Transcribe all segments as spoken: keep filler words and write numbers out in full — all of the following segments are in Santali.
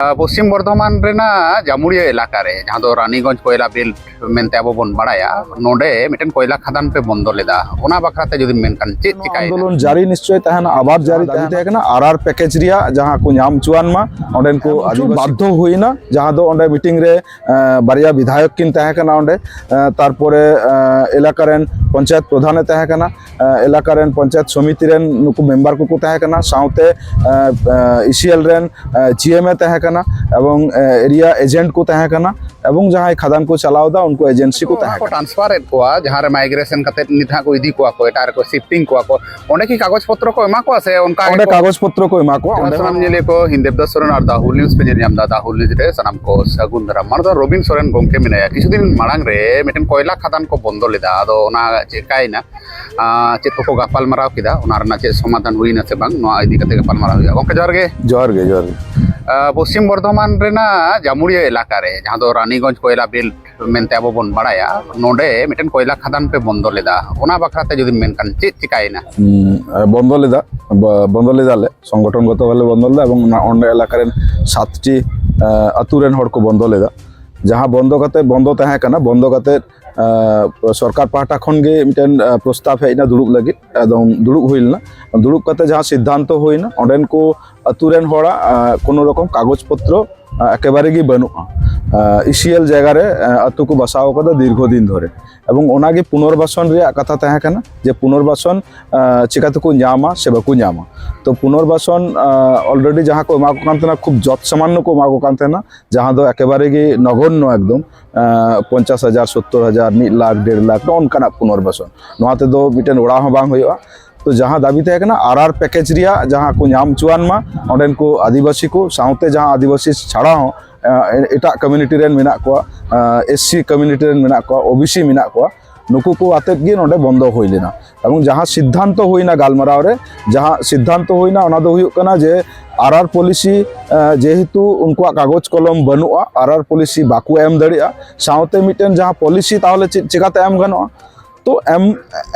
ᱟᱨ ᱯᱚᱥᱪᱤᱢ ᱵᱚᱨᱫᱷᱚᱢᱟᱱ ᱨᱮᱱᱟᱜ ᱡᱟᱢᱩᱲᱤᱭᱟᱹ ᱮᱞᱟᱠᱟ ᱨᱮ, ᱡᱟᱦᱟᱸ ᱫᱚ ᱨᱟᱱᱤᱜᱚᱸᱡᱽ ᱠᱚᱭᱞᱟ ᱵᱮᱞᱴ ᱢᱮᱱᱛᱮ ᱟᱵᱚ ᱵᱚᱱ ᱵᱟᱲᱟᱭᱟ, ᱱᱚᱰᱮ ᱢᱤᱫᱴᱮᱱ ᱠᱚᱭᱞᱟ ᱠᱷᱟᱫᱟᱱ ᱯᱮ ᱵᱚᱱᱫᱚ ᱞᱮᱫᱟ, ᱚᱱᱟ ᱵᱟᱠᱷᱨᱟ ᱛᱮ ᱡᱩᱫᱤᱢ ᱢᱮᱱᱠᱷᱟᱱ ᱪᱮᱫ ᱱᱚᱣᱟ ᱪᱤᱠᱟᱭᱮᱱᱟ? ᱟᱱᱫᱳᱞᱚᱱ ᱡᱟᱹᱨᱤ ᱱᱤᱥᱪᱚᱭ ᱛᱟᱦᱮᱱᱟ, ᱟᱵᱟᱨ ᱡᱟᱹᱨᱤ ᱡᱟᱦᱟᱸ ᱛᱟᱦᱮᱱᱟ᱾ ᱛᱟᱦᱮᱸ ᱠᱟᱱᱟ, ᱟᱨ ᱟᱨ ᱯᱮᱠᱮᱡᱽ ᱨᱮᱭᱟᱜ ᱡᱟᱦᱟᱸ ᱠᱚ ᱧᱟᱢ ᱦᱚᱪᱚᱣᱟᱱ ᱢᱟ, ᱚᱸᱰᱮᱱ ᱠᱚ ᱮᱢ ᱦᱚᱪᱚ ᱟᱹᱫᱤᱵᱟᱹᱥᱤ ᱵᱟᱫᱽᱫᱷᱚ ᱦᱩᱭᱱᱟ, ᱡᱟᱦᱟᱸ ᱫᱚ ᱚᱸᱰᱮ ᱢᱤᱴᱤᱝ ᱨᱮ, ᱮ, ᱵᱟᱨᱭᱟ ᱵᱤᱫᱷᱟᱭᱚᱠ ᱠᱤᱱ ᱛᱟᱦᱮᱸ ᱠᱟᱱᱟ ᱚᱸᱰᱮ, ᱮ, ᱛᱟᱨᱯᱚᱨᱮ, ᱮ, ᱮᱞᱟᱠᱟ ᱨᱮᱱ ᱯᱚᱧᱪᱟᱭᱮᱛ ᱯᱨᱚᱫᱷᱟᱱᱮ ᱛᱟᱦᱮᱸ ᱠᱟᱱᱟ, ᱮ, ᱮᱞᱟᱠᱟ ᱨᱮᱱ ᱯᱚᱧᱪᱟᱭᱮᱛ ᱥᱚᱢᱤᱛᱤ ᱨᱮᱱ ᱱᱩᱠᱩ ᱢᱮᱢᱵᱟᱨ ᱠᱚᱠᱚ ᱛᱟᱦᱮᱸ ᱠᱟᱱᱟ, ᱥᱟᱶᱛᱮ, ᱮ, ᱮ, ᱤ ᱥᱤ ᱮᱞ ᱨᱮᱱ, ᱮ, ᱡᱤ ᱮᱢ ᱮ ᱛᱟᱦᱮᱸ ᱠᱟᱱᱟ, ᱮᱵᱚᱝ, ᱮ, ᱮᱨᱤᱭᱟ ᱮᱡᱮᱱᱴ ᱠᱚ ᱛᱟᱦᱮᱸ ᱠᱟᱱᱟ, ᱮᱵᱚᱝ ᱡᱟᱦᱟᱸᱭ ᱠᱷᱟᱫᱟᱱ ᱠᱚ ᱪᱟᱞᱟᱣ ᱮᱫᱟ ᱩᱱᱠᱩ ᱮᱡᱮᱱᱥᱤ ᱠᱚ ᱚᱱᱟ ᱛᱟᱦᱮᱸ ᱠᱚ ᱠᱟᱱᱟ᱾ ᱴᱨᱟᱱᱥᱯᱷᱟᱨ ᱮᱫ ᱠᱚᱣᱟ, ᱡᱟᱦᱟᱸ ᱨᱮ ᱢᱟᱭᱜᱨᱮᱥᱚᱱ ᱠᱟᱛᱮ ᱱᱤᱛ ᱦᱟᱸᱜ ᱠᱚ ᱤᱫᱤ ᱠᱚᱣᱟ ᱠᱚ, ᱮᱴᱟᱜ ᱨᱮᱠᱚ ᱥᱤᱯᱴᱤᱝ ᱠᱚᱣᱟ ᱠᱚ, ᱚᱸᱰᱮ ᱠᱤ ᱠᱟᱜᱚᱡᱽ ᱯᱚᱛᱨᱚ ᱠᱚ ᱮᱢᱟ ᱠᱚᱣᱟ ᱥᱮ ᱚᱱᱠᱟ ᱚᱸᱰᱮ ᱜᱮᱠᱚ ᱠᱟᱜᱚᱡᱽ ᱯᱚᱛᱨᱚ ᱠᱚ ᱮᱢᱟ ᱠᱚᱣᱟ᱾ ᱚᱸᱰᱮ ᱥᱟᱱᱟᱢ ᱦᱚᱸ ᱧᱮᱞᱮᱫ ᱠᱚ ᱦᱤᱱᱫᱮᱵ ᱫᱟᱥ ᱥᱚᱨᱮᱱ ᱟᱨ ᱫᱟ ᱦᱩᱞ ᱱᱤᱭᱩᱡᱽ ᱯᱮ ᱧᱮᱞ ᱧᱟᱢ ᱮᱫᱟ᱾ ᱫᱟ ᱦᱩᱞ ᱱᱤᱭᱩᱡᱽ ᱨᱮ ᱥᱟᱱᱟᱢ ᱠᱚ ᱥᱟᱹᱜᱩᱱ ᱫᱟᱨᱟᱢ᱾ ᱢᱟᱱᱚᱛᱟᱱ ᱨᱚᱵᱤᱱ ᱥᱚᱨᱮᱱ ᱜᱚᱢᱠᱮ ᱢᱮᱱᱟᱭᱟ, ᱠᱤᱪᱷᱩ ᱫᱤᱱ ᱢᱟᱲᱟᱝ ᱨᱮ ᱢᱤᱫᱴᱮᱱ ᱠᱚᱭᱞᱟ ᱠᱷᱟᱫᱟᱱ ᱠᱚ ᱵᱚᱱᱫᱚ ᱞᱮᱫᱟ, ᱟᱫᱚ ᱚᱱᱟ ᱪᱮᱠᱟᱭᱮᱱᱟ? ᱟᱨ ᱪᱮᱫ ᱠᱚᱠᱚ ᱜᱟᱯᱟᱞ ᱢᱟᱨᱟᱣ ᱠᱮᱫᱟ, ᱚᱱᱟ ᱨᱮᱱᱟᱜ ᱪᱮᱫ ᱥᱚᱢᱟᱫᱷᱟᱱ ᱦᱩᱭᱱᱟ ᱥᱮ ᱵᱟᱝ, ᱱᱚᱣᱟ ᱤᱫᱤ ᱠᱟᱛᱮ ᱜᱟᱯᱟᱞ ᱢᱟᱨᱟᱣ ᱦᱩᱭᱩᱜᱼᱟ᱾ ᱜᱚᱢᱠᱮ, ᱡᱚᱦᱟᱨ ᱜᱮ᱾ ᱡᱚᱦᱟᱨ ᱜᱮ, ᱡᱚᱦᱟᱨ ᱜᱮ᱾ ᱟᱨ ᱯᱚᱥᱪᱤᱢ ᱵᱚᱨᱫᱷᱚᱢᱟᱱ ᱨᱮᱱᱟᱜ ᱡᱟᱢᱩᱲᱤᱭᱟᱹ ᱮᱞᱟᱠᱟ ᱨᱮ, ᱡᱟᱦᱟᱸ ᱫᱚ ᱨᱟᱱᱤᱜᱚᱸᱡᱽ ᱠᱚᱭᱞᱟ ᱵᱮᱞᱴ ᱢᱮᱱᱛᱮ ᱟᱵᱚ ᱵᱚᱱ ᱵᱟᱲᱟᱭᱟ, ᱱᱚᱰᱮ ᱢᱤᱫᱴᱮᱱ ᱠᱚᱭᱞᱟ ᱠᱷᱟᱫᱟᱱ ᱯᱮ ᱵᱚᱱᱫᱚ ᱞᱮᱫᱟ, ᱚᱱᱟ ᱵᱟᱠᱷᱨᱟ ᱛᱮ ᱡᱩᱫᱤᱢ ᱢᱮᱱᱠᱷᱟᱱ ᱪᱮᱫ ᱪᱤᱠᱟᱭᱮᱱᱟ? ᱦᱩᱸ, ᱮ, ᱵᱚᱱᱫᱚ ᱞᱮᱫᱟ, ᱵᱚ-, ᱵᱚᱱᱫᱚ ᱞᱮᱫᱟᱞᱮ, ᱥᱚᱝᱜᱚᱴᱷᱚᱱ ᱜᱚᱛᱚ ᱵᱷᱟᱵᱮ ᱞᱮ ᱵᱚᱱᱫᱚ ᱞᱮᱫᱟ ᱮᱵᱚᱝ ᱚᱱᱟ, ᱚᱸᱰᱮ ᱮᱞᱟᱠᱟ ᱨᱮᱱ ᱥᱟᱛᱴᱤ, ᱮ, ᱟᱹᱛᱩ ᱨᱮᱱ ᱦᱚᱲ ᱠᱚ ᱵᱚᱱᱫᱚ ᱞᱮᱫᱟ᱾ ᱡᱟᱦᱟᱸ ᱵᱚᱱᱫᱚ ᱠᱟᱛᱮ, ᱵᱚᱱᱫᱚ ᱛᱟᱦᱮᱸ ᱠᱟᱱᱟ, ᱵᱚᱱᱫᱚ ᱠᱟᱛᱮ, ᱮ, ᱥᱚᱨᱠᱟᱨ ᱯᱟᱦᱴᱟ ᱠᱷᱚᱱ ᱜᱮ ᱢᱤᱫᱴᱮᱱ, ᱮ, ᱯᱨᱚᱥᱛᱟᱵ ᱦᱮᱡ ᱮᱱᱟ ᱫᱩᱲᱩᱵ ᱞᱟᱹᱜᱤᱫ, ᱮᱠᱫᱚᱢ ᱫᱩᱲᱩᱵ ᱦᱩᱭ ᱞᱮᱱᱟ᱾ ᱫᱩᱲᱩᱵ ᱠᱟᱛᱮ ᱡᱟᱦᱟᱸ ᱥᱤᱫᱽᱫᱷᱟᱱᱛᱚ ᱦᱩᱭᱱᱟ, ᱚᱸᱰᱮᱱ ᱠᱚ ᱟᱹᱛᱩ ᱨᱮᱱ ᱦᱚᱲᱟᱜ, ᱮ, ᱠᱳᱱᱳ ᱨᱚᱠᱚᱢ ᱠᱟᱜᱚᱡᱽ ᱯᱚᱛᱨᱚ, ᱮ, ᱮᱠᱮᱵᱟᱨᱮ ᱜᱮ ᱵᱟᱹᱱᱩᱜᱼᱟ᱾ ᱮ, ᱤ ᱥᱤ ᱮᱞ ᱡᱟᱭᱜᱟ ᱨᱮ, ᱮ, ᱟᱹᱛᱩ ᱠᱚ ᱵᱟᱥᱟᱣ ᱟᱠᱟᱫᱟ ᱫᱤᱨᱜᱷᱚ ᱫᱤᱱ ᱫᱷᱚᱨᱮ, ᱮᱵᱚᱝ ᱚᱱᱟᱜᱮ ᱯᱩᱱᱚᱨᱵᱟᱥᱚᱱ ᱨᱮᱭᱟᱜ ᱠᱟᱛᱷᱟ ᱛᱟᱦᱮᱸ ᱠᱟᱱᱟ, ᱡᱮ ᱯᱩᱱᱚᱨᱵᱟᱥᱚᱱ, ᱮ, ᱪᱤᱠᱟ ᱛᱮᱠᱚ ᱧᱟᱢᱟ ᱥᱮ ᱵᱟᱠᱚ ᱧᱟᱢᱟ᱾ ᱛᱚ ᱯᱩᱱᱚᱨᱵᱟᱥᱚᱱ, ᱮ, already ᱡᱟᱦᱟᱸ ᱠᱚ ᱮᱢᱟ ᱠᱚ ᱠᱟᱱ ᱛᱟᱦᱮᱱᱟ, ᱠᱷᱩᱵ ᱡᱚᱛ ᱥᱟᱢᱟᱱᱱᱚ ᱠᱚ ᱮᱢᱟ ᱠᱚ ᱠᱟᱱ ᱛᱟᱦᱮᱱᱟ, ᱡᱟᱦᱟᱸ ᱫᱚ ᱮᱠᱮᱵᱟᱨᱮ ᱜᱮ ᱱᱚᱜᱚᱱᱱᱚ ᱮᱠᱫᱚᱢ, ᱮ, ᱯᱚᱧᱪᱟᱥ ᱦᱟᱡᱟᱨ, ᱥᱚᱛᱛᱚᱨ ᱦᱟᱡᱟᱨ, ᱢᱤᱫ ᱞᱟᱠᱷ, ᱰᱮᱲ ᱞᱟᱠᱷ, ᱱᱚᱜᱼᱚ ᱱᱚᱝᱠᱟᱱᱟᱜ ᱯᱩᱱᱚᱨᱵᱟᱥᱚᱱ᱾ ᱱᱚᱣᱟ ᱛᱮᱫᱚ ᱢᱤᱫᱴᱮᱱ ᱚᱲᱟᱜ ᱦᱚᱸ ᱵᱟᱝ ᱦᱩᱭᱩᱜᱼᱟ᱾ ᱛᱚ ᱡᱟᱦᱟᱸ ᱫᱟᱹᱵᱤ ᱛᱟᱦᱮᱸ ᱠᱟᱱᱟ, ᱟᱨ ᱟᱨ ᱯᱮᱠᱮᱡᱽ ᱨᱮᱭᱟᱜ ᱡᱟᱦᱟᱸ ᱠᱚ ᱧᱟᱢ ᱦᱚᱪᱚᱣᱟᱱ ᱢᱟ ᱚᱸᱰᱮᱱ ᱠᱚ ᱟᱹᱫᱤᱵᱟᱹᱥᱤ ᱠᱚ, ᱥᱟᱶᱛᱮ ᱡᱟᱦᱟᱸ ᱟᱹᱫᱤᱵᱟᱹᱥᱤ ᱪᱷᱟᱲᱟ ᱦᱚᱸ, ᱮ, ᱮᱴᱟᱜ ᱠᱚᱢᱤᱭᱩᱱᱤᱴᱤ ᱨᱮᱱ ᱢᱮᱱᱟᱜ ᱠᱚᱣᱟ, ᱮ, ᱮᱥ ᱥᱤ ᱠᱚᱢᱤᱭᱩᱱᱤᱴᱤ ᱨᱮᱱ ᱢᱮᱱᱟᱜ ᱠᱚᱣᱟ, ᱳ ᱵᱤ ᱥᱤ ᱢᱮᱱᱟᱜ ᱠᱚᱣᱟ, ᱱᱩᱠᱩ ᱠᱚ ᱟᱛᱮᱫ ᱜᱮ ᱱᱚᱰᱮ ᱵᱚᱱᱫᱚ ᱦᱩᱭ ᱞᱮᱱᱟ᱾ ᱮᱵᱚᱝ ᱡᱟᱦᱟᱸ ᱥᱤᱫᱽᱫᱷᱟᱱᱛᱚ ᱦᱩᱭᱱᱟ ᱜᱟᱞᱢᱟᱨᱟᱣ ᱨᱮ, ᱡᱟᱦᱟᱸ ᱥᱤᱫᱽᱫᱷᱟᱱᱛᱚ ᱦᱩᱭᱱᱟ, ᱚᱱᱟ ᱫᱚ ᱦᱩᱭᱩᱜ ᱠᱟᱱᱟ ᱡᱮ ᱟᱨ ᱟᱨ ᱯᱚᱞᱤᱥᱤ, ᱮ, ᱡᱮᱦᱮᱛᱩ ᱩᱱᱠᱩᱣᱟᱜ ᱠᱟᱜᱚᱡᱽ ᱠᱚᱞᱚᱢ ᱵᱟᱹᱱᱩᱜᱼᱟ, ᱟᱨ ᱟᱨ ᱯᱚᱞᱤᱥᱤ ᱵᱟᱠᱚ ᱮᱢ ᱫᱟᱲᱮᱭᱟᱜᱼᱟ, ᱥᱟᱶᱛᱮ ᱢᱤᱫᱴᱮᱱ ᱡᱟᱦᱟᱸ ᱯᱚᱞᱤᱥᱤ ᱛᱟᱦᱚᱞᱮ ᱪᱮᱫ ᱪᱮᱠᱟᱛᱮ ᱮᱢ ᱜᱟᱱᱚᱜᱼᱟ? ᱛᱚ ᱮᱢ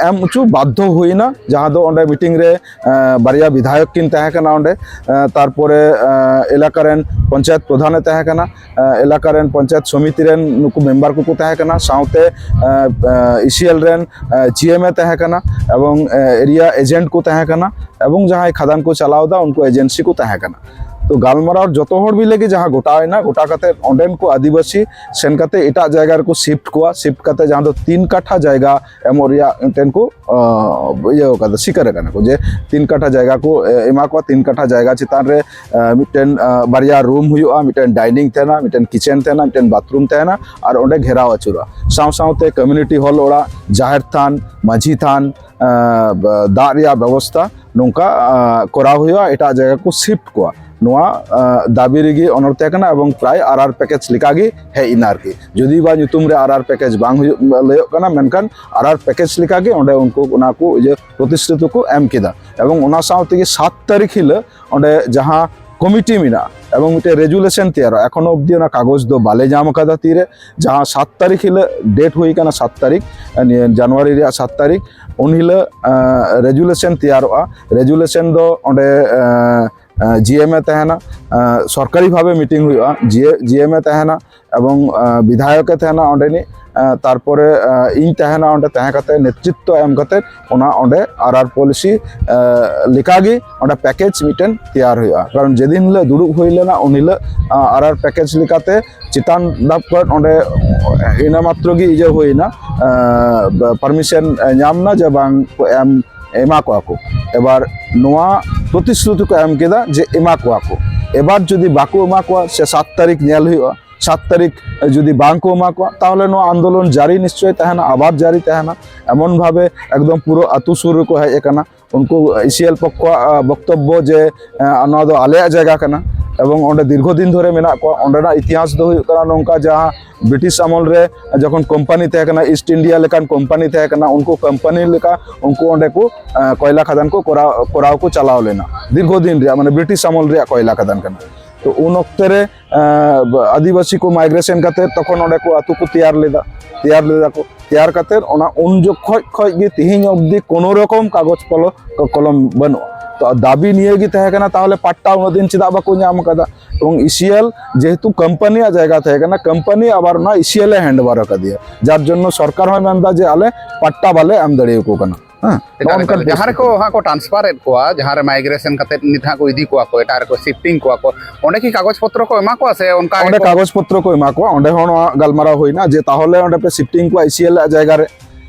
ᱮᱢ ᱦᱚᱪᱚ ᱵᱟᱫᱽᱫᱷᱚ ᱦᱩᱭᱱᱟ, ᱡᱟᱦᱟᱸ ᱫᱚ ᱚᱸᱰᱮ ᱢᱤᱴᱤᱝ ᱨᱮ ᱵᱟᱨᱭᱟ ᱵᱤᱫᱷᱟᱭᱚᱠ ᱠᱤᱱ ᱛᱟᱦᱮᱸ ᱠᱟᱱᱟ ᱚᱸᱰᱮ, ᱛᱟᱨᱯᱚᱨᱮ ᱮᱞᱟᱠᱟ ᱨᱮᱱ ᱯᱚᱧᱪᱟᱭᱮᱛ ᱯᱨᱚᱫᱷᱟᱱᱮ ᱛᱟᱦᱮᱸ ᱠᱟᱱᱟ, ᱮᱞᱟᱠᱟ ᱨᱮᱱ ᱯᱚᱧᱪᱟᱭᱮᱛ ᱥᱚᱢᱤᱛᱤ ᱨᱮᱱ ᱱᱩᱠᱩ ᱢᱮᱢᱵᱟᱨ ᱠᱚᱠᱚ ᱛᱟᱦᱮᱸ ᱠᱟᱱᱟ, ᱥᱟᱶᱛᱮ ᱤᱥᱤᱮᱞ ᱨᱮᱱ ᱡᱤᱮᱢ ᱮ ᱛᱟᱦᱮᱸ ᱠᱟᱱᱟ, ᱮᱵᱚᱝ ᱮᱨᱤᱭᱟ ᱮᱡᱮᱱᱴ ᱠᱚ ᱛᱟᱦᱮᱸ ᱠᱟᱱᱟ, ᱮᱵᱚᱝ ᱡᱟᱦᱟᱸᱭ ᱠᱷᱟᱫᱟᱱ ᱠᱚ ᱪᱟᱞᱟᱣ ᱮᱫᱟ ᱩᱱᱠᱩ ᱮᱡᱮᱱᱥᱤ ᱠᱚ ᱛᱟᱦᱮᱸ ᱠᱟᱱᱟ᱾ ᱛᱚ ᱜᱟᱞᱢᱟᱨᱟᱣ ᱡᱚᱛᱚ ᱦᱚᱲ ᱢᱤᱞᱮ ᱜᱮ ᱡᱟᱦᱟᱸ ᱜᱚᱴᱟᱭᱮᱱᱟ, ᱜᱚᱴᱟ ᱠᱟᱛᱮ ᱚᱸᱰᱮᱱ ᱠᱚ ᱟᱹᱫᱤᱵᱟᱹᱥᱤ ᱥᱮᱱ ᱠᱟᱛᱮ ᱮᱴᱟᱜ ᱡᱟᱭᱜᱟ ᱨᱮᱠᱚ ᱥᱤᱯᱴ ᱠᱚᱣᱟ, ᱥᱤᱯᱴ ᱠᱟᱛᱮ ᱡᱟᱦᱟᱸ ᱫᱚ ᱛᱤᱱ ᱠᱟᱴᱷᱟ ᱡᱟᱭᱜᱟ ᱮᱢᱚᱜ ᱨᱮᱭᱟᱜ ᱢᱤᱫᱴᱮᱱ ᱠᱚ ᱤᱭᱟᱹ ᱠᱟᱫᱟ, ᱥᱤᱠᱟᱹᱨ ᱠᱟᱱᱟ ᱠᱚ ᱡᱮ ᱛᱤᱱ ᱠᱟᱴᱷᱟ ᱡᱟᱭᱜᱟ ᱠᱚ ᱮᱢᱟ ᱠᱚᱣᱟ, ᱛᱤᱱ ᱠᱟᱴᱷᱟ ᱡᱟᱭᱜᱟ ᱪᱮᱛᱟᱱ ᱨᱮ ᱢᱤᱫᱴᱮᱱ ᱵᱟᱨᱭᱟ ᱨᱩᱢ ᱦᱩᱭᱩᱜᱼᱟ, ᱢᱤᱫᱴᱮᱱ ᱰᱟᱭᱱᱤᱝ ᱛᱟᱦᱮᱱᱟ, ᱢᱤᱫᱴᱮᱱ ᱠᱤᱪᱮᱱ ᱛᱟᱦᱮᱱᱟ, ᱢᱤᱫᱴᱮᱱ ᱵᱟᱛᱷᱨᱩᱢ ᱛᱟᱦᱮᱱᱟ, ᱟᱨ ᱚᱸᱰᱮ ᱜᱷᱮᱨᱟᱣ ᱟᱹᱪᱩᱨᱚᱜᱼᱟ᱾ ᱥᱟᱶ ᱥᱟᱶᱛᱮ ᱠᱚᱢᱤᱭᱩᱱᱤᱴᱤ ᱦᱚᱞ ᱚᱲᱟᱜ, ᱡᱟᱦᱮᱨ ᱛᱷᱟᱱ, ᱫᱟᱜ ᱨᱮᱭᱟᱜ ᱵᱮᱵᱚᱥᱛᱷᱟ, ᱱᱚᱝᱠᱟ ᱠᱚᱨᱟᱣ ᱦᱩᱭᱩᱜᱼᱟ, ᱮᱴᱟᱜ ᱡᱟᱭᱜᱟ ᱠᱚ ᱥᱤᱯᱴ ᱠᱚᱣᱟ᱾ ᱱᱚᱣᱟ ᱫᱟᱹᱵᱤ ᱨᱮᱜᱮ ᱚᱱᱚᱨ ᱛᱟᱦᱮᱸ ᱠᱟᱱᱟ ᱮᱵᱚᱝ ᱯᱨᱟᱭ ᱟᱨ ᱟᱨ ᱯᱮᱠᱮᱡᱽ ᱞᱮᱠᱟᱜᱮ ᱦᱮᱡ ᱮᱱᱟ ᱟᱨᱠᱤ᱾ ᱡᱩᱫᱤ ᱵᱟ ᱧᱩᱛᱩᱢ ᱨᱮ ᱟᱨ ᱟᱨ ᱯᱮᱠᱮᱡᱽ ᱵᱟᱝ ᱦᱩᱭᱩᱜ ᱞᱟᱹᱭᱚᱜ ᱠᱟᱱᱟ, ᱢᱮᱱᱠᱷᱟᱱ ᱟᱨ ᱟᱨ ᱯᱮᱠᱮᱡᱽ ᱞᱮᱠᱟᱜᱮ ᱚᱸᱰᱮ ᱩᱱᱠᱩ ᱚᱱᱟ ᱠᱚ ᱤᱭᱟᱹ ᱯᱨᱚᱛᱤᱥᱨᱩᱛᱤ ᱠᱚ ᱮᱢ ᱠᱮᱫᱟ᱾ ᱮᱵᱚᱝ ᱚᱱᱟ ᱥᱟᱶ ᱛᱮᱜᱮ ᱥᱟᱛ ᱛᱟᱹᱨᱤᱠᱷ ᱦᱤᱞᱳᱜ ᱚᱸᱰᱮ ᱡᱟᱦᱟᱸ ᱠᱚᱢᱤᱴᱤ ᱢᱮᱱᱟᱜᱼᱟ ᱮᱵᱚᱝ ᱢᱤᱫᱴᱮᱱ ᱨᱮᱡᱩᱞᱮᱥᱚᱱ ᱛᱮᱭᱟᱨᱚᱜᱼᱟ, ᱮᱠᱷᱚᱱᱳ ᱚᱵᱫᱤ ᱚᱱᱟ ᱠᱟᱜᱚᱡᱽ ᱫᱚ ᱵᱟᱞᱮ ᱧᱟᱢ ᱟᱠᱟᱫᱟ ᱛᱤᱨᱮ᱾ ᱡᱟᱦᱟᱸ ᱥᱟᱛ ᱛᱟᱹᱨᱤᱠᱷ ᱦᱤᱞᱳᱜ ᱰᱮᱴ ᱦᱩᱭ ᱠᱟᱱᱟ, ᱥᱟᱛ ᱛᱟᱹᱨᱤᱠᱷ ᱱᱤᱭᱟᱹ ᱡᱟᱱᱩᱣᱟᱨᱤ ᱨᱮᱭᱟᱜ ᱥᱟᱛ ᱛᱟᱹᱨᱤᱠᱷ, ᱩᱱ ᱦᱤᱞᱳᱜ ᱨᱮᱡᱩᱞᱮᱥᱚᱱ ᱛᱮᱭᱟᱨᱚᱜᱼᱟ᱾ ᱨᱮᱡᱩᱞᱮᱥᱚᱱ ᱫᱚ ᱚᱸᱰᱮ ᱡᱤᱮᱢ ᱮ ᱛᱟᱦᱮᱱᱟ, ᱥᱚᱨᱠᱟᱨᱤ ᱵᱷᱟᱵᱮ ᱢᱤᱴᱤᱝ ᱦᱩᱭᱩᱜᱼᱟ, ᱡᱤᱮᱢ ᱮ ᱛᱟᱦᱮᱱᱟ ᱮᱵᱚᱝ ᱵᱤᱫᱷᱟᱭᱚᱠ ᱮ ᱛᱟᱦᱮᱱᱟ ᱚᱸᱰᱮᱱᱤᱡ, ᱛᱟᱨᱯᱚᱨᱮ ᱤᱧ ᱛᱟᱦᱮᱱᱟ ᱚᱸᱰᱮ, ᱛᱟᱦᱮᱸ ᱠᱟᱛᱮ ᱱᱮᱛᱨᱤᱛᱛᱚ ᱮᱢ ᱠᱟᱛᱮ ᱚᱱᱟ ᱚᱸᱰᱮ ᱟᱨ ᱟᱨ ᱯᱚᱞᱤᱥᱤ ᱞᱮᱠᱟᱜᱮ ᱚᱸᱰᱮ ᱯᱮᱠᱮᱡᱽ ᱢᱤᱫᱴᱮᱱ ᱛᱮᱭᱟᱨ ᱦᱩᱭᱩᱜᱼᱟ᱾ ᱠᱟᱨᱚᱱ ᱡᱮᱫᱤᱱ ᱦᱤᱞᱳᱜ ᱫᱩᱲᱩᱵ ᱦᱩᱭ ᱞᱮᱱᱟ ᱩᱱ ᱦᱤᱞᱳᱜ ᱟᱨ ᱟᱨ ᱯᱮᱠᱮᱡᱽ ᱞᱮᱠᱟᱛᱮ ᱪᱮᱛᱟᱱ ᱫᱷᱟᱯ ᱠᱷᱚᱱ ᱚᱸᱰᱮ ᱤᱱᱟᱹ ᱢᱟᱛᱨᱚ ᱜᱮ ᱤᱭᱟᱹ ᱦᱩᱭᱱᱟ, ᱯᱟᱨᱢᱤᱥᱚᱱ ᱧᱟᱢ ᱱᱟ ᱡᱮ ᱵᱟᱝ ᱠᱚ ᱮᱢ ᱮᱢᱟ ᱠᱚᱣᱟ ᱠᱚ᱾ ᱮᱵᱟᱨ ᱱᱚᱣᱟ ᱯᱨᱚᱛᱤᱥᱨᱩᱛᱤ ᱠᱚ ᱮᱢ ᱠᱮᱫᱟ ᱡᱮ ᱮᱢᱟ ᱠᱚᱣᱟ ᱠᱚ᱾ ᱮᱵᱟᱨ ᱡᱩᱫᱤ ᱵᱟᱠᱚ ᱮᱢᱟ ᱠᱚᱣᱟ, ᱥᱮ ᱥᱟᱛ ᱛᱟᱹᱨᱤᱠᱷ ᱧᱮᱞ ᱦᱩᱭᱩᱜᱼᱟ, ᱥᱟᱛ ᱛᱟᱹᱨᱤᱠᱷ ᱡᱩᱫᱤ ᱵᱟᱝ ᱠᱚ ᱮᱢᱟ ᱠᱚᱣᱟ, ᱛᱟᱦᱚᱞᱮ ᱱᱚᱣᱟ ᱟᱱᱫᱳᱞᱚᱱ ᱡᱟᱹᱨᱤ ᱱᱤᱥᱪᱚᱭ ᱛᱟᱦᱮᱱᱟ, ᱟᱵᱟᱨ ᱡᱟᱹᱨᱤ ᱛᱟᱦᱮᱱᱟ᱾ ᱮᱢᱚᱱ ᱵᱷᱟᱵᱮ ᱮᱠᱫᱚᱢ ᱯᱩᱨᱟᱹ ᱟᱹᱛᱩ ᱥᱩᱨ ᱨᱮᱠᱚ ᱦᱮᱡ ᱟᱠᱟᱱᱟ᱾ ᱩᱱᱠᱩ ᱤᱥᱤᱮᱞ ᱯᱚᱠᱠᱷᱚᱣᱟᱜ ᱵᱚᱠᱛᱚᱵᱵᱚ ᱡᱮ ᱱᱚᱣᱟ ᱫᱚ ᱟᱞᱮᱭᱟᱜ ᱡᱟᱭᱜᱟ ᱠᱟᱱᱟ ᱮᱵᱚᱝ ᱚᱸᱰᱮ ᱫᱤᱨᱜᱷᱚ ᱫᱤᱱ ᱫᱷᱚᱨᱮ ᱢᱮᱱᱟᱜ ᱠᱚᱣᱟ, ᱚᱸᱰᱮᱱᱟᱜ ᱤᱛᱤᱦᱟᱥ ᱫᱚ ᱦᱩᱭᱩᱜ ᱠᱟᱱᱟ ᱱᱚᱝᱠᱟ, ᱡᱟᱦᱟᱸ ᱵᱨᱤᱴᱤᱥ ᱟᱢᱚᱞ ᱨᱮ ᱡᱚᱠᱷᱚᱱ ᱠᱳᱢᱯᱟᱱᱤ ᱛᱟᱦᱮᱸ ᱠᱟᱱᱟ, ᱤᱥᱴ ᱤᱱᱰᱤᱭᱟ ᱞᱮᱠᱟᱱ ᱠᱳᱢᱯᱟᱱᱤ ᱛᱟᱦᱮᱸ ᱠᱟᱱᱟ, ᱩᱱᱠᱩ ᱠᱳᱢᱯᱟᱱᱤ ᱞᱮᱠᱟ ᱩᱱᱠᱩ ᱚᱸᱰᱮ ᱠᱚ ᱠᱚᱭᱞᱟ ᱠᱷᱟᱫᱟᱱ ᱠᱚ ᱠᱚᱨᱟᱣ ᱠᱚ ᱪᱟᱞᱟᱣ ᱞᱮᱱᱟ᱾ ᱫᱤᱨᱜᱷᱚ ᱫᱤᱱ ᱨᱮᱭᱟᱜ, ᱢᱟᱱᱮ ᱵᱨᱤᱴᱤᱥ ᱟᱢᱚᱞ ᱨᱮᱭᱟᱜ ᱠᱚᱭᱞᱟ ᱠᱷᱟᱫᱟᱱ ᱠᱟᱱᱟ᱾ ᱛᱚ ᱩᱱ ᱚᱠᱛᱮ ᱨᱮ ᱟᱹᱫᱤᱵᱟᱹᱥᱤ ᱠᱚ ᱢᱟᱭᱜᱨᱮᱥᱚᱱ ᱠᱟᱛᱮ ᱛᱚᱠᱷᱚᱱ ᱚᱸᱰᱮ ᱠᱚ ᱟᱹᱛᱩ ᱠᱚ ᱛᱮᱭᱟᱨ ᱞᱮᱫᱟ᱾ ᱛᱮᱭᱟᱨ ᱞᱮᱫᱟ ᱠᱚ᱾ ᱛᱮᱭᱟᱨ ᱠᱟᱛᱮ ᱚᱱᱟ ᱩᱱ ᱡᱚᱠᱷᱚᱡ ᱠᱷᱚᱡ ᱜᱮ ᱛᱤᱦᱤᱧ ᱚᱵᱫᱤ ᱠᱳᱱᱳ ᱨᱚᱠᱚᱢ ᱠᱟᱜᱚᱡᱽ ᱯᱚᱞᱚ ᱠᱚᱞᱚᱢ ᱵᱟᱹᱱᱩᱜᱼᱟ᱾ ᱛᱚ ᱫᱟᱵᱤ ᱱᱤᱭᱟᱹ ᱜᱮ ᱛᱟᱦᱮᱸ ᱠᱟᱱᱟ, ᱛᱟᱦᱚᱞᱮ ᱯᱟᱴᱴᱟ ᱩᱱᱟᱹᱜ ᱫᱤᱱ ᱪᱮᱫᱟᱜ ᱵᱟᱠᱚ ᱧᱟᱢ ᱟᱠᱟᱫᱟ? ᱮᱵᱚᱝ ᱤᱥᱤᱮᱞ ᱡᱮᱦᱮᱛᱩ ᱠᱳᱢᱯᱟᱱᱤᱭᱟᱜ ᱡᱟᱭᱜᱟ ᱛᱟᱦᱮᱸ ᱠᱟᱱᱟ, ᱠᱳᱢᱯᱟᱱᱤ ᱟᱵᱟᱨ ᱚᱱᱟ ᱤᱥᱤᱮᱞ ᱮ ᱦᱮᱱᱰ ᱳᱵᱷᱟᱨ ᱟᱠᱟᱫᱮᱭᱟ, ᱡᱟᱨ ᱡᱚᱱᱱᱚ ᱥᱚᱨᱠᱟᱨ ᱦᱚᱸᱭ ᱢᱮᱱᱫᱟ ᱡᱮ ᱟᱞᱮ ᱯᱟᱴᱴᱟ ᱵᱟᱞᱮ ᱮᱢ ᱫᱟᱲᱮᱭᱟᱠᱚ ᱠᱟᱱᱟ᱾ ᱦᱮᱸ, ᱮᱠᱟᱞ, ᱱᱚᱜᱼᱚ ᱱᱚᱝᱠᱟᱱ ᱮᱠᱟᱞ᱾ ᱡᱟᱦᱟᱸ ᱨᱮᱠᱚ ᱯᱚᱨᱤᱥᱛᱷᱤᱛᱤ᱾ ᱦᱟᱸᱜ ᱠᱚ ᱴᱨᱟᱱᱥᱯᱷᱟᱨᱮᱫ ᱠᱚᱣᱟ, ᱡᱟᱦᱟᱸ ᱨᱮ ᱢᱟᱭᱜᱨᱮᱥᱚᱱ ᱠᱟᱛᱮ ᱱᱤᱛ ᱦᱟᱸᱜ ᱠᱚ ᱤᱫᱤ ᱠᱚᱣᱟ ᱠᱚ, ᱮᱴᱟᱜ ᱨᱮᱠᱚ ᱥᱤᱯᱴᱤᱝ ᱠᱚᱣᱟ ᱠᱚ, ᱚᱸᱰᱮ ᱠᱤ ᱠᱟᱜᱚᱡᱽ ᱯᱚᱛᱨᱚ ᱠᱚ ᱮᱢᱟ ᱠᱚᱣᱟ ᱥᱮ ᱚᱱᱠᱟ ᱚᱸᱰᱮ ᱜᱮᱠᱚ ᱠᱟᱜᱚᱡᱽ ᱯᱚᱛᱨᱚ ᱠᱚ ᱮᱢᱟ ᱠᱚᱣᱟ᱾ ᱚᱸᱰᱮ ᱦᱚᱸ ᱱᱚᱣᱟ ᱜᱟᱞᱢᱟᱨᱟᱣ ᱦᱩᱭᱱᱟ ᱡᱮ ᱛᱟᱦᱚᱞᱮ ᱚᱸᱰᱮ ᱯᱮ ᱥᱤᱯᱴᱤᱝ ᱠᱚᱣᱟ ᱤᱥᱤᱮᱞ ᱟᱜ ᱡᱟᱭᱜᱟ ᱨᱮ᱾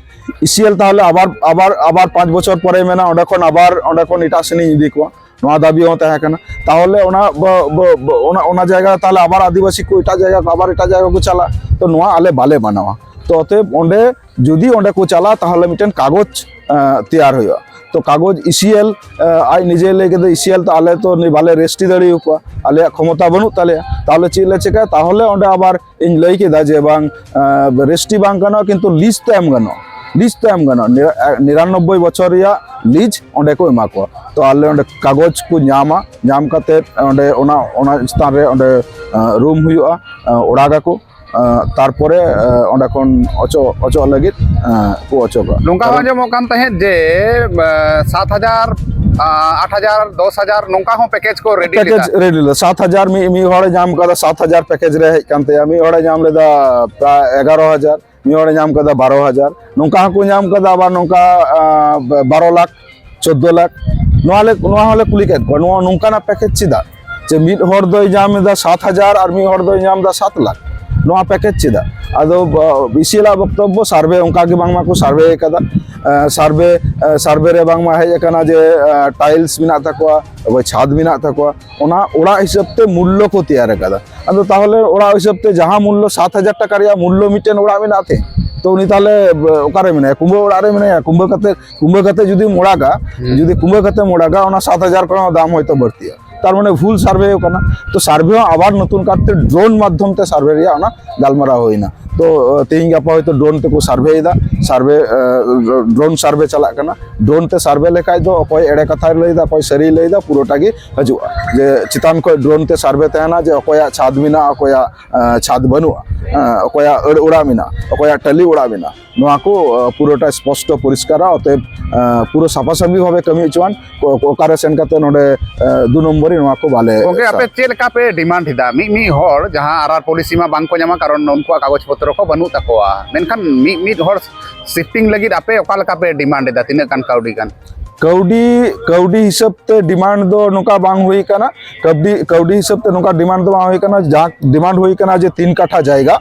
ᱤᱥᱤᱮᱞ ᱛᱟᱦᱚᱞᱮ ᱟᱵᱟᱨ, ᱟᱵᱟᱨ, ᱟᱵᱟᱨ ᱯᱟᱸᱪ ᱵᱚᱪᱷᱚᱨ ᱯᱚᱨᱮ ᱢᱮᱱᱟ ᱚᱸᱰᱮ ᱠᱷᱚᱱ ᱟᱵᱟᱨ, ᱚᱸᱰᱮ ᱠᱷᱚᱱ ᱮᱴᱟᱜ ᱥᱮᱱᱤᱧ ᱤᱫᱤ ᱠᱚᱣᱟ᱾ ᱱᱚᱣᱟ ᱫᱟᱵᱤ ᱦᱚᱸ ᱛᱟᱦᱮᱸ ᱠᱟᱱᱟ᱾ ᱛᱟᱦᱚᱞᱮ ᱚᱱᱟ ᱵ-, ᱵ-, ᱵ-, ᱚᱱᱟ, ᱚᱱᱟ ᱡᱟᱭᱜᱟ ᱛᱟᱦᱚᱞᱮ ᱟᱵᱟᱨ ᱟᱹᱫᱤᱵᱟᱹᱥᱤ ᱠᱚ ᱮᱴᱟᱜ ᱡᱟᱭᱜᱟ ᱠᱚ, ᱟᱵᱟᱨ ᱮᱴᱟᱜ ᱡᱟᱭᱜᱟ ᱠᱚ ᱪᱟᱞᱟᱜᱼᱟ᱾ ᱛᱚ ᱱᱚᱣᱟ ᱟᱞᱮ ᱵᱟᱞᱮ ᱢᱟᱱᱟᱣᱟ᱾ ᱛᱚ ᱚᱛᱮᱵ ᱚᱸᱰᱮ ᱡᱩᱫᱤ ᱚᱸᱰᱮ ᱠᱚ ᱪᱟᱞᱟᱜᱼᱟ, ᱛᱟᱦᱚᱞᱮ ᱢᱤᱫᱴᱮᱱ ᱠᱟᱜᱚᱡᱽ, ᱮᱸ, ᱛᱮᱭᱟᱨ ᱦᱩᱭᱩᱜᱼᱟ᱾ ᱛᱚ ᱠᱟᱜᱚᱡᱽ ᱤᱥᱤᱮᱞ, ᱮᱸ, ᱟᱡ ᱱᱤᱡᱮ ᱞᱟᱹᱭ ᱠᱮᱫᱟ, ᱤᱥᱤᱮᱞ ᱛᱚ ᱟᱞᱮ ᱛᱚ ᱱᱤ-, ᱵᱟᱞᱮ ᱨᱮᱡᱤᱥᱴᱨᱤ ᱫᱟᱲᱮ ᱟᱠᱚᱣᱟ, ᱟᱞᱮᱭᱟᱜ ᱠᱷᱚᱢᱚᱛᱟ ᱵᱟᱹᱱᱩᱜ ᱛᱟᱞᱮᱭᱟ, ᱛᱟᱦᱚᱞᱮ ᱪᱮᱫ ᱞᱮ ᱪᱮᱠᱟᱭᱟ? ᱛᱟᱦᱚᱞᱮ ᱚᱸᱰᱮ ᱟᱵᱟᱨ ᱤᱧ ᱞᱟᱹᱭ ᱠᱮᱫᱟ ᱡᱮ ᱵᱟᱝ, ᱮᱸ, ᱨᱮᱡᱤᱥᱴᱨᱤ ᱵᱟᱝ ᱜᱟᱱᱚᱜᱼᱟ, ᱠᱤᱱᱛᱩ ᱞᱤᱡᱽ ᱛᱮ ᱮᱢ ᱜᱟᱱᱚᱜᱼᱟ, ᱞᱤᱡᱽ ᱛᱮ ᱮᱢ ᱜᱟᱱᱚᱜᱼᱟ᱾ ᱱᱤᱨᱟ-, ᱮ, ᱱᱤᱨᱟᱱᱚᱵᱵᱳᱭ ᱵᱚᱪᱷᱚᱨ ᱨᱮᱭᱟᱜ ᱞᱤᱡᱽ ᱚᱸᱰᱮ ᱠᱚ ᱮᱢᱟ ᱠᱚᱣᱟ᱾ ᱛᱚ ᱟᱞᱮ ᱚᱸᱰᱮ ᱠᱟᱜᱚᱡᱽ ᱠᱚ ᱧᱟᱢᱟ, ᱧᱟᱢ ᱠᱟᱛᱮ ᱚᱸᱰᱮ ᱚᱱᱟ, ᱚᱱᱟ ᱪᱮᱛᱟᱱ ᱨᱮ ᱚᱸᱰᱮ, ᱮᱸ, ᱨᱩᱢ ᱦᱩᱭᱩᱜᱼᱟ, ᱮᱸ, ᱚᱲᱟᱜ ᱟᱠᱚ᱾ ᱟᱸ, ᱛᱟᱨᱯᱚᱨᱮ, ᱟᱸ, ᱚᱸᱰᱮ ᱠᱷᱚᱱ ᱚᱪᱚᱜ, ᱚᱪᱚᱜ ᱞᱟᱹᱜᱤᱫ, ᱟᱸ, ᱠᱚ ᱚᱪᱚᱜᱟ᱾ ᱱᱚᱝᱠᱟ ᱦᱚᱸ ᱠᱟᱨᱚᱱ ᱟᱸᱡᱚᱢᱚᱜ ᱠᱟᱱ ᱛᱟᱦᱮᱸᱫ ᱡᱮ, ᱟᱸ, ᱥᱟᱛ ᱦᱟᱡᱟᱨ, ᱟᱸ, ᱟᱴ ᱦᱟᱡᱟᱨ, ᱫᱚᱥ ᱦᱟᱡᱟᱨ ᱱᱚᱝᱠᱟ ᱦᱚᱸ ᱯᱮᱠᱮᱡᱽ ᱠᱚ ᱨᱮᱰᱤ ᱞᱮᱫᱟ᱾ ᱯᱮᱠᱮᱡᱽ ᱨᱮᱰᱤ ᱞᱮᱫᱟ᱾ ᱥᱟᱛ ᱦᱟᱡᱟᱨ ᱢᱤᱫ, ᱢᱤᱫ ᱦᱚᱲᱮ ᱧᱟᱢ ᱠᱟᱫᱟ, ᱥᱟᱛ ᱦᱟᱡᱟᱨ ᱯᱮᱠᱮᱡᱽ ᱨᱮ ᱦᱮᱡ ᱠᱟᱱ ᱛᱟᱭᱟ᱾ ᱢᱤᱫ ᱦᱚᱲᱮ ᱧᱟᱢ ᱞᱮᱫᱟ ᱯᱨᱟᱭ ᱮᱜᱟᱨᱚ ᱦᱟᱡᱟᱨ, ᱢᱤᱫ ᱦᱚᱲᱮ ᱧᱟᱢ ᱠᱟᱫᱟ ᱵᱟᱨᱚ ᱦᱟᱡᱟᱨ᱾ ᱱᱚᱝᱠᱟ ᱦᱚᱸᱠᱚ ᱧᱟᱢ ᱠᱟᱫᱟ ᱟᱵᱟᱨ ᱱᱚᱝᱠᱟ, ᱟᱸ, ᱵᱟᱨᱚ ᱞᱟᱠᱷ, ᱪᱳᱫᱽᱫᱳ ᱞᱟᱠᱷ᱾ ᱱᱚᱣᱟ ᱞᱮ, ᱱᱚᱣᱟ ᱦᱚᱸᱞᱮ ᱠᱩᱞᱤ ᱠᱮᱫ ᱠᱚᱣᱟ, ᱱᱚᱣᱟ ᱱᱚᱝᱠᱟᱱᱟᱜ ᱯᱮᱠᱮᱡᱽ ᱪᱮᱫᱟᱜ? ᱡᱮ ᱢᱤᱫ ᱦᱚᱲ ᱫᱚᱭ ᱧᱟᱢ ᱮᱫᱟ ᱥᱟᱛ ᱦᱟᱡᱟᱨ ᱟᱨ ᱢᱤᱫ ᱦᱚᱲ ᱫᱚᱭ ᱧᱟᱢ ᱮᱫᱟ ᱥᱟᱛ ᱞᱟᱠᱷ, ᱱᱚᱣᱟ ᱯᱮᱠᱮᱡᱽ ᱪᱮᱫᱟᱜ? ᱟᱫᱚ, ᱵ-, ᱵᱤᱥᱤ ᱞᱟᱜ ᱵᱚᱠᱛᱚᱵᱵᱚ, ᱥᱟᱨᱵᱷᱮ ᱚᱱᱠᱟ ᱜᱮ ᱵᱟᱝᱢᱟ ᱠᱚ ᱥᱟᱨᱵᱷᱮ ᱟᱠᱟᱫᱟ᱾ ᱮ, ᱥᱟᱨᱵᱷᱮ, ᱮ, ᱥᱟᱨᱵᱷᱮ ᱨᱮ ᱵᱟᱝᱢᱟ ᱦᱮᱡ ᱟᱠᱟᱱᱟ ᱡᱮ, ᱮ, ᱴᱟᱭᱤᱞᱥ ᱢᱮᱱᱟᱜ ᱛᱟᱠᱚᱣᱟ, ᱚᱠᱚᱭ ᱪᱷᱟᱫᱽ ᱢᱮᱱᱟᱜ ᱛᱟᱠᱚᱣᱟ, ᱚᱱᱟ ᱚᱲᱟᱜ ᱦᱤᱥᱟᱹᱵ ᱛᱮ ᱢᱩᱞᱞᱚ ᱠᱚ ᱛᱮᱭᱟᱨ ᱟᱠᱟᱫᱟ᱾ ᱟᱫᱚ ᱛᱟᱦᱚᱞᱮ ᱚᱲᱟᱜ ᱦᱤᱥᱟᱹᱵ ᱛᱮ ᱡᱟᱦᱟᱸ ᱢᱩᱞᱞᱚ, ᱥᱟᱛ ᱦᱟᱡᱟᱨ ᱴᱟᱠᱟ ᱨᱮᱭᱟᱜ ᱢᱩᱞᱞᱚ ᱢᱤᱫᱴᱮᱱ ᱚᱲᱟᱜ ᱢᱮᱱᱟᱜ ᱛᱮ, ᱛᱚ ᱩᱱᱤ ᱛᱟᱦᱚᱞᱮ, ᱮ, ᱚᱠᱟᱨᱮ ᱢᱮᱱᱟᱭᱟ? ᱠᱩᱢᱵᱟᱹ ᱚᱲᱟᱜ ᱨᱮ ᱢᱮᱱᱟᱭᱟ᱾ ᱠᱩᱢᱵᱟᱹ ᱠᱟᱛᱮ, ᱠᱩᱢᱵᱟᱹ ᱠᱟᱛᱮ ᱡᱩᱫᱤᱢ ᱚᱲᱟᱜᱟ, ᱦᱩᱸ᱾ ᱡᱩᱫᱤ ᱠᱩᱢᱵᱟᱹ ᱠᱟᱛᱮᱢ ᱚᱲᱟᱜᱟ, ᱚᱱᱟ ᱥᱟᱛ ᱦᱟᱡᱟᱨ ᱠᱷᱚᱱ ᱦᱚᱸ ᱫᱟᱢ ᱦᱚᱭᱛᱳ ᱵᱟᱹᱲᱛᱤᱜᱼᱟ᱾ ᱛᱟᱨ ᱢᱟᱱᱮ ᱵᱷᱩᱞ ᱥᱟᱨᱵᱷᱮ ᱠᱟᱱᱟ᱾ ᱛᱚ ᱥᱟᱨᱵᱷᱮ ᱦᱚᱸ ᱟᱵᱟᱨ ᱱᱚᱛᱩᱱ ᱠᱟᱨᱛᱮ ᱰᱨᱳᱱ ᱢᱟᱫᱽᱫᱷᱚᱢ ᱛᱮ ᱥᱟᱨᱵᱷᱮ ᱨᱮᱭᱟᱜ ᱚᱱᱟ ᱜᱟᱞᱢᱟᱨᱟᱣ ᱦᱩᱭᱱᱟ᱾ ᱛᱚ ᱛᱮᱦᱮᱧ ᱜᱟᱯᱟ ᱦᱚᱭᱛᱳ ᱰᱨᱳᱱ ᱛᱮᱠᱚ ᱥᱟᱨᱵᱷᱮᱭᱮᱫᱟ, ᱥᱟᱨᱵᱷᱮ ᱰᱨᱳᱱ ᱥᱟᱨᱵᱷᱮ ᱪᱟᱞᱟᱜ ᱠᱟᱱᱟ᱾ ᱰᱨᱳᱱ ᱛᱮ ᱥᱟᱨᱵᱷᱮ ᱞᱮᱠᱷᱟᱡ ᱫᱚ ᱚᱠᱚᱭ ᱮᱲᱮ ᱠᱟᱛᱷᱟᱭ ᱞᱟᱹᱭᱫᱟ, ᱚᱠᱚᱭ ᱥᱟᱹᱨᱤᱭ ᱞᱟᱹᱭᱫᱟ, ᱯᱩᱨᱟᱹᱴᱟ ᱜᱮ ᱦᱤᱡᱩᱜᱼᱟ᱾ ᱡᱮ ᱪᱮᱛᱟᱱ ᱠᱷᱚᱡ ᱰᱨᱳᱱ ᱛᱮ ᱥᱟᱨᱵᱷᱮ ᱛᱟᱦᱮᱱᱟ ᱡᱮ ᱚᱠᱚᱭᱟᱜ ᱪᱷᱟᱫᱽ ᱢᱮᱱᱟᱜᱼᱟ, ᱚᱠᱚᱭᱟᱜ ᱪᱷᱟᱫᱽ ᱵᱟᱹᱱᱩᱜᱼᱟ, ᱚᱠᱚᱭᱟᱜ ᱟᱹᱲ ᱚᱲᱟᱜ ᱢᱮᱱᱟᱜᱼᱟ, ᱚᱠᱚᱭᱟᱜ ᱴᱟᱹᱞᱤ ᱚᱲᱟᱜ ᱢᱮᱱᱟᱜᱼᱟ, ᱱᱚᱣᱟ ᱠᱚ ᱯᱩᱨᱟᱹᱴᱟ ᱥᱯᱚᱥᱴᱚ ᱯᱚᱨᱤᱥᱠᱟᱨᱟ᱾ ᱚᱛᱚᱮᱵ ᱯᱩᱨᱟᱹ ᱥᱟᱯᱷᱟᱥᱟᱯᱷᱤ ᱵᱷᱟᱵᱮ ᱠᱟᱹᱢᱤ ᱦᱚᱪᱚᱣᱟᱱ, ᱚᱠᱟᱨᱮ ᱥᱮᱱ ᱠᱟᱛᱮ ᱱᱚᱰᱮ ᱫᱩ ᱱᱚᱢᱵᱚᱨᱤ ᱱᱚᱣᱟ ᱠᱚ ᱵᱟᱞᱮ ᱜᱚᱝᱠᱮ, ᱟᱯᱮ ᱪᱮᱫ ᱞᱮᱠᱟ ᱯᱮ ᱰᱤᱢᱟᱱᱰ ᱮᱫᱟ? ᱢᱤᱫ ᱢᱤᱫ ᱦᱚᱲ ᱡᱟᱦᱟᱸ ᱟᱨ ᱟᱨ ᱯᱚᱞᱤᱥᱤ ᱢᱟ ᱵᱟᱝ ᱠᱚ ᱧᱟᱢᱟ, ᱠᱟᱨᱚᱱ ᱩᱱᱠᱩᱣᱟᱜ ᱠᱟᱜᱚᱡᱽ ᱯᱚᱛᱨᱚ ᱠᱚ ᱵᱟᱹᱱᱩᱜ ᱛᱟᱠᱚᱣᱟ, ᱢᱮᱱᱠᱷᱟᱱ ᱢᱤᱫ ᱢᱤᱫ ᱦᱚᱲ ᱥᱤᱯᱴᱤᱝ ᱞᱟᱹᱜᱤᱫ ᱟᱯᱮ ᱚᱠᱟ ᱞᱮᱠᱟ ᱯᱮ ᱰᱤᱢᱟᱱᱰ ᱮᱫᱟ? ᱛᱤᱱᱟᱹᱜ ᱜᱟᱱ ᱠᱟᱹᱣᱰᱤ ᱜᱟᱱ? ᱠᱟᱹᱣᱰᱤ, ᱠᱟᱹᱣᱰᱤ ᱦᱤᱥᱟᱹᱵ ᱛᱮ ᱰᱤᱢᱟᱱᱰ ᱫᱚ ᱱᱚᱝᱠᱟ ᱵᱟᱝ ᱦᱩᱭ ᱠᱟᱱᱟ᱾ ᱠᱟᱹᱣᱰᱤ, ᱠᱟᱹᱣᱰᱤ ᱦᱤᱥᱟᱹᱵ ᱛᱮ ᱱᱚᱝᱠᱟ ᱰᱤᱢᱟᱱᱰ ᱫᱚ ᱵᱟᱝ ᱦᱩᱭ ᱠᱟᱱᱟ᱾ ᱡᱟ ᱰᱤᱢᱟᱱᱰ ᱦᱩᱭ ᱠᱟᱱᱟ ᱡᱮ ᱛᱤᱱ ᱠᱟᱴᱷᱟ ᱡᱟᱭᱜᱟ,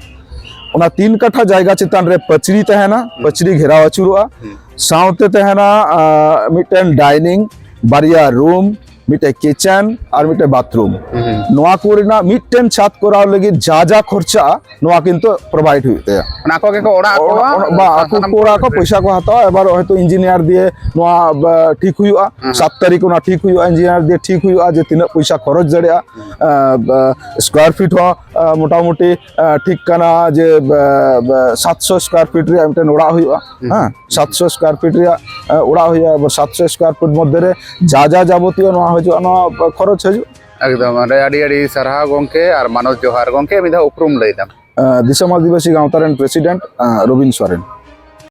ᱚᱱᱟ ᱛᱤᱱ ᱠᱟᱴᱷᱟ ᱡᱟᱭᱜᱟ ᱪᱮᱛᱟᱱ ᱨᱮ ᱯᱟᱹᱪᱨᱤ ᱛᱟᱦᱮᱱᱟ, ᱯᱟᱹᱪᱨᱤ ᱜᱷᱮᱨᱟᱣ ᱟᱹᱪᱩᱨᱚᱜᱼᱟ᱾ ᱥᱟᱶᱛᱮ ᱛᱟᱦᱮᱱᱟ ᱢᱤᱫᱴᱮᱱ ᱰᱟᱭᱱᱤᱝ, ᱵᱟᱨᱭᱟ ᱨᱩᱢ, ᱢᱤᱫᱴᱮᱱ ᱠᱤᱪᱮᱱ ᱟᱨ ᱢᱤᱫᱴᱮᱱ ᱵᱟᱛᱷᱨᱩᱢ᱾ ᱱᱚᱣᱟ ᱠᱚ ᱨᱮᱱᱟᱜ ᱢᱤᱫᱴᱮᱱ ᱪᱷᱟᱫᱽ ᱠᱚᱨᱟᱣ ᱞᱟᱹᱜᱤᱫ ᱡᱟ ᱡᱟ ᱠᱷᱚᱨᱪᱟᱜᱼᱟ, ᱱᱚᱣᱟ ᱠᱤᱱᱛᱩ ᱯᱨᱚᱵᱷᱟᱭᱤᱰ ᱦᱩᱭᱩᱜ ᱛᱟᱭᱟ᱾ ᱚᱱᱟ ᱠᱚᱜᱮ ᱠᱚ ᱚᱲᱟᱜ ᱟᱠᱚᱣᱟ? ᱚᱱᱟ, ᱵᱟ, ᱟᱠᱚ ᱥᱟᱱᱟᱢ ᱠᱚ ᱚᱲᱟᱜ ᱠᱚ, ᱯᱚᱭᱥᱟ ᱠᱚ ᱦᱟᱛᱟᱣᱟ᱾ ᱮᱵᱟᱨ ᱦᱚᱭᱛᱳ ᱤᱧᱡᱤᱱᱤᱭᱟᱨ ᱫᱤᱭᱮ ᱱᱚᱣᱟ, ᱵᱟ, ᱴᱷᱤᱠ ᱦᱩᱭᱩᱜᱼᱟ, ᱥᱟᱛ ᱛᱟᱹᱨᱤᱠᱷ ᱚᱱᱟ ᱴᱷᱤᱠ ᱦᱩᱭᱩᱜᱼᱟ, ᱤᱧᱡᱤᱱᱤᱭᱟᱨ ᱫᱤᱭᱮ ᱴᱷᱤᱠ ᱦᱩᱭᱩᱜᱼᱟ ᱡᱮ ᱛᱤᱱᱟᱹᱜ ᱯᱚᱭᱥᱟ ᱠᱷᱚᱨᱚᱪ ᱫᱟᱲᱮᱭᱟᱜᱼᱟ᱾ ᱥᱠᱚᱭᱟᱨ ᱯᱷᱤᱴ ᱦᱚᱸ ᱢᱚᱴᱟᱢᱩᱴᱤ ᱴᱷᱤᱠ ᱠᱟᱱᱟ ᱡᱮ ᱥᱟᱛᱥᱚ ᱥᱠᱚᱭᱟᱨ ᱯᱷᱤᱴ ᱨᱮᱭᱟᱜ ᱢᱤᱫᱴᱮᱱ ᱚᱲᱟᱜ ᱦᱩᱭᱩᱜᱼᱟ᱾ ᱦᱮᱸ, ᱥᱟᱛᱥᱚ ᱥᱠᱚᱭᱟᱨ ᱯᱷᱤᱴ ᱨᱮᱭᱟᱜ ᱚᱲᱟᱜ ᱦᱩᱭᱩᱜᱼᱟ᱾ ᱮᱵᱟᱨ ᱥᱟᱛᱥᱚ ᱥᱠᱚᱭᱟᱨ ᱯᱷᱤᱴ ᱢᱚᱫᱽᱫᱷᱮ ᱨᱮ ᱡᱟ ᱡᱟ ᱡᱟᱵᱚᱛᱤᱭᱚ ᱱᱚᱣᱟ ᱦᱤᱡᱩᱜᱼᱟ, ᱱᱚᱣᱟ ᱠᱷᱚᱨᱚᱪ ᱦᱤᱡᱩᱜᱼᱟ᱾ ᱮᱠᱫᱚᱢ, ᱟᱹᱰᱤ ᱟᱹᱰᱤ ᱥᱟᱨᱦᱟᱣ ᱜᱚᱝᱠᱮ ᱟᱨ ᱢᱟᱱᱚᱛ ᱡᱚᱦᱟᱨ᱾ ᱜᱚᱝᱠᱮ, ᱢᱤᱫ ᱫᱷᱟᱣ ᱩᱯᱨᱩᱢ ᱞᱟᱹᱭ ᱛᱟᱢ᱾ ᱫᱤᱥᱚᱢ ᱟᱹᱫᱤᱵᱟᱹᱥᱤ ᱜᱟᱶᱛᱟ ᱨᱮᱱ ᱯᱨᱮᱥᱤᱰᱮᱱᱴ ᱨᱚᱵᱤᱱ ᱥᱚᱨᱮᱱ᱾